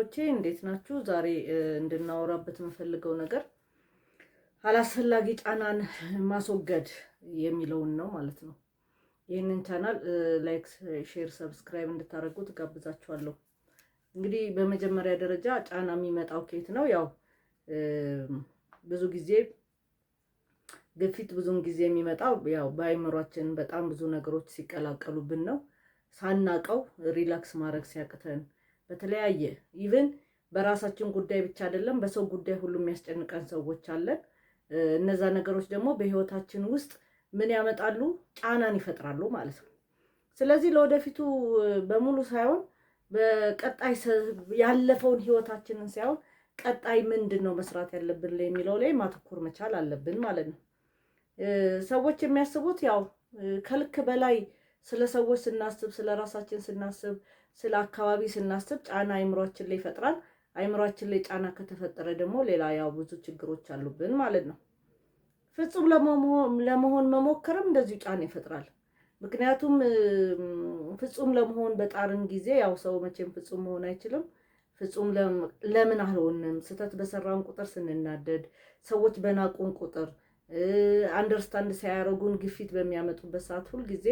ቤተሰቦቼ፣ እንዴት ናችሁ? ዛሬ እንድናወራበት የምፈልገው ነገር አላስፈላጊ ጫናን ማስወገድ የሚለውን ነው ማለት ነው። ይህንን channel like፣ share፣ subscribe እንድታደርጉ ትጋብዛችኋለሁ። እንግዲህ በመጀመሪያ ደረጃ ጫና የሚመጣው ከየት ነው? ያው ብዙ ጊዜ ግፊት ብዙውን ጊዜ የሚመጣው ያው በአይምሯችን በጣም ብዙ ነገሮች ሲቀላቀሉብን ነው። ሳናቀው relax ማድረግ ሲያቅተን፣ በተለያየ even በራሳችን ጉዳይ ብቻ አይደለም፣ በሰው ጉዳይ ሁሉ የሚያስጨንቀን ሰዎች አለን። እነዛ ነገሮች ደግሞ በህይወታችን ውስጥ ምን ያመጣሉ? ጫናን ይፈጥራሉ ማለት ነው። ስለዚህ ለወደፊቱ በሙሉ ሳይሆን፣ በቀጣይ ያለፈውን ህይወታችንን ሳይሆን፣ ቀጣይ ምንድን ነው መስራት ያለብን የሚለው ላይ ማተኮር መቻል አለብን ማለት ነው። ሰዎች የሚያስቡት ያው ከልክ በላይ ስለ ሰዎች ስናስብ፣ ስለ ራሳችን ስናስብ፣ ስለ አካባቢ ስናስብ ጫና አይምሯችን ላይ ይፈጥራል። አይምሯችን ላይ ጫና ከተፈጠረ ደግሞ ሌላ ያው ብዙ ችግሮች አሉብን ማለት ነው። ፍጹም ለመሆን መሞከርም እንደዚሁ ጫና ይፈጥራል። ምክንያቱም ፍጹም ለመሆን በጣርን ጊዜ፣ ያው ሰው መቼም ፍጹም መሆን አይችልም። ፍጹም ለምን አልሆንም? ስህተት በሰራን ቁጥር ስንናደድ፣ ሰዎች በናቁን ቁጥር፣ understand ሳያደርጉን ግፊት በሚያመጡበት ሰዓት ሁልጊዜ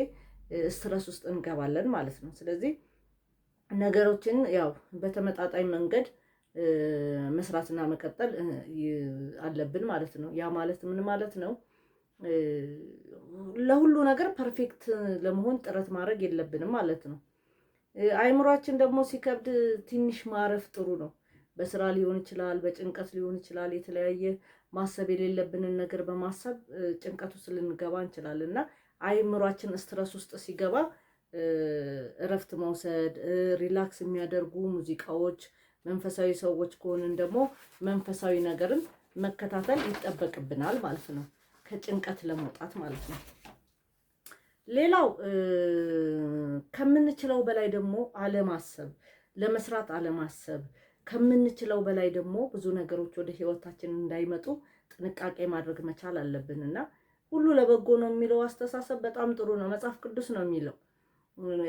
stress ውስጥ እንገባለን ማለት ነው። ስለዚህ ነገሮችን ያው በተመጣጣኝ መንገድ መስራትና መቀጠል አለብን ማለት ነው። ያ ማለት ምን ማለት ነው? ለሁሉ ነገር perfect ለመሆን ጥረት ማድረግ የለብንም ማለት ነው። አይምሯችን ደግሞ ሲከብድ ትንሽ ማረፍ ጥሩ ነው። በስራ ሊሆን ይችላል፣ በጭንቀት ሊሆን ይችላል። የተለያየ ማሰብ የሌለብንን ነገር በማሰብ ጭንቀት ውስጥ ልንገባ እንችላለን እና አይምሯችን stress ውስጥ ሲገባ እረፍት መውሰድ፣ relax የሚያደርጉ ሙዚቃዎች፣ መንፈሳዊ ሰዎች ከሆንን ደግሞ መንፈሳዊ ነገርን መከታተል ይጠበቅብናል ማለት ነው፣ ከጭንቀት ለመውጣት ማለት ነው። ሌላው ከምንችለው በላይ ደግሞ አለማሰብ፣ ለመስራት አለማሰብ፣ ከምንችለው በላይ ደግሞ ብዙ ነገሮች ወደ ህይወታችን እንዳይመጡ ጥንቃቄ ማድረግ መቻል አለብን እና ሁሉ ለበጎ ነው የሚለው አስተሳሰብ በጣም ጥሩ ነው። መጽሐፍ ቅዱስ ነው የሚለው፣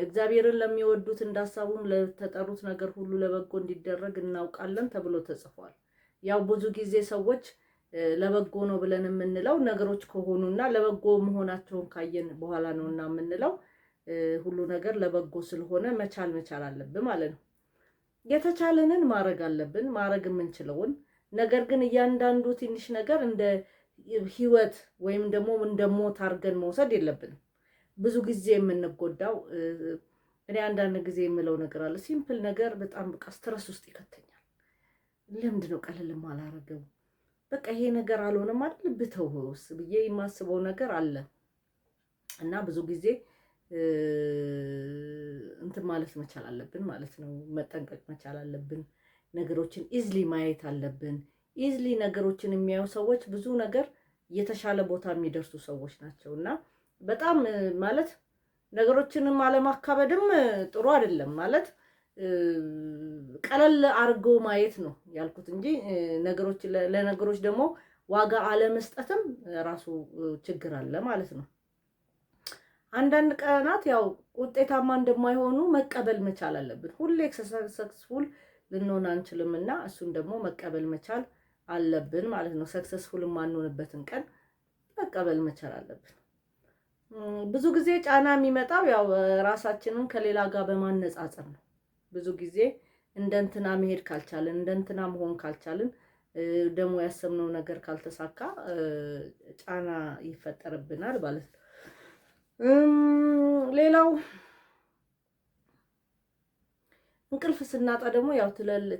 እግዚአብሔርን ለሚወዱት እንደ ሀሳቡም ለተጠሩት ነገር ሁሉ ለበጎ እንዲደረግ እናውቃለን ተብሎ ተጽፏል። ያው ብዙ ጊዜ ሰዎች ለበጎ ነው ብለን የምንለው ነገሮች ከሆኑና ለበጎ መሆናቸውን ካየን በኋላ ነውና የምንለው፣ ሁሉ ነገር ለበጎ ስለሆነ መቻል መቻል አለብን ማለት ነው። የተቻለንን ማድረግ አለብን፣ ማድረግ የምንችለውን። ነገር ግን እያንዳንዱ ትንሽ ነገር እንደ ህይወት ወይም ደግሞ እንደ ሞት አድርገን መውሰድ የለብንም። ብዙ ጊዜ የምንጎዳው፣ እኔ አንዳንድ ጊዜ የምለው ነገር አለ። Simple ነገር በጣም በቃ stress ውስጥ ይከተኛል። ለምንድን ነው ቀለል ማላረገው? በቃ ይሄ ነገር አልሆነም አይደል፣ ብተውስ ብዬ የማስበው ነገር አለ እና ብዙ ጊዜ እንትን ማለት መቻል አለብን ማለት ነው። መጠንቀቅ መቻል አለብን። ነገሮችን easily ማየት አለብን። Easily ነገሮችን የሚያዩ ሰዎች ብዙ ነገር የተሻለ ቦታ የሚደርሱ ሰዎች ናቸው እና በጣም ማለት ነገሮችንም አለማካበድም ጥሩ አይደለም። ማለት ቀለል አድርጎ ማየት ነው ያልኩት እንጂ ነገሮች ለነገሮች ደግሞ ዋጋ አለመስጠትም ራሱ ችግር አለ ማለት ነው። አንዳንድ ቀናት ያው ውጤታማ እንደማይሆኑ መቀበል መቻል አለብን። ሁሌ successful ልንሆን አንችልም እና እሱን ደግሞ መቀበል መቻል አለብን ማለት ነው። Successful የማንሆንበትን ቀን መቀበል መቻል አለብን። ብዙ ጊዜ ጫና የሚመጣው ያው ራሳችንን ከሌላ ጋር በማነጻጸር ነው። ብዙ ጊዜ እንደ እንትና መሄድ ካልቻልን፣ እንደ እንትና መሆን ካልቻልን፣ ደግሞ ያሰብነው ነገር ካልተሳካ ጫና ይፈጠርብናል ማለት ነው። ሌላው እንቅልፍ ስናጣ ደግሞ ያው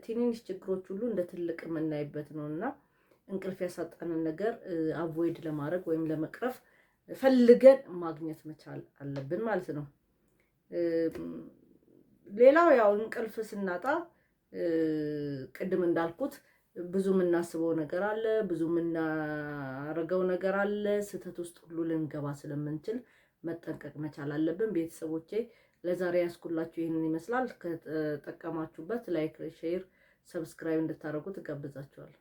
ትንንሽ ችግሮች ሁሉ እንደ ትልቅ የምናይበት ነው እና እንቅልፍ ያሳጣንን ነገር avoid ለማድረግ ወይም ለመቅረፍ ፈልገን ማግኘት መቻል አለብን ማለት ነው። ሌላው ያው እንቅልፍ ስናጣ ቅድም እንዳልኩት ብዙ የምናስበው ነገር አለ፣ ብዙ የምናረገው ነገር አለ። ስህተት ውስጥ ሁሉ ልንገባ ስለምንችል መጠንቀቅ መቻል አለብን። ቤተሰቦቼ፣ ለዛሬ ያስኩላችሁ ይህንን ይመስላል። ከተጠቀማችሁበት like፣ share፣ subscribe እንድታደርጉ ትጋብዛችኋለሁ።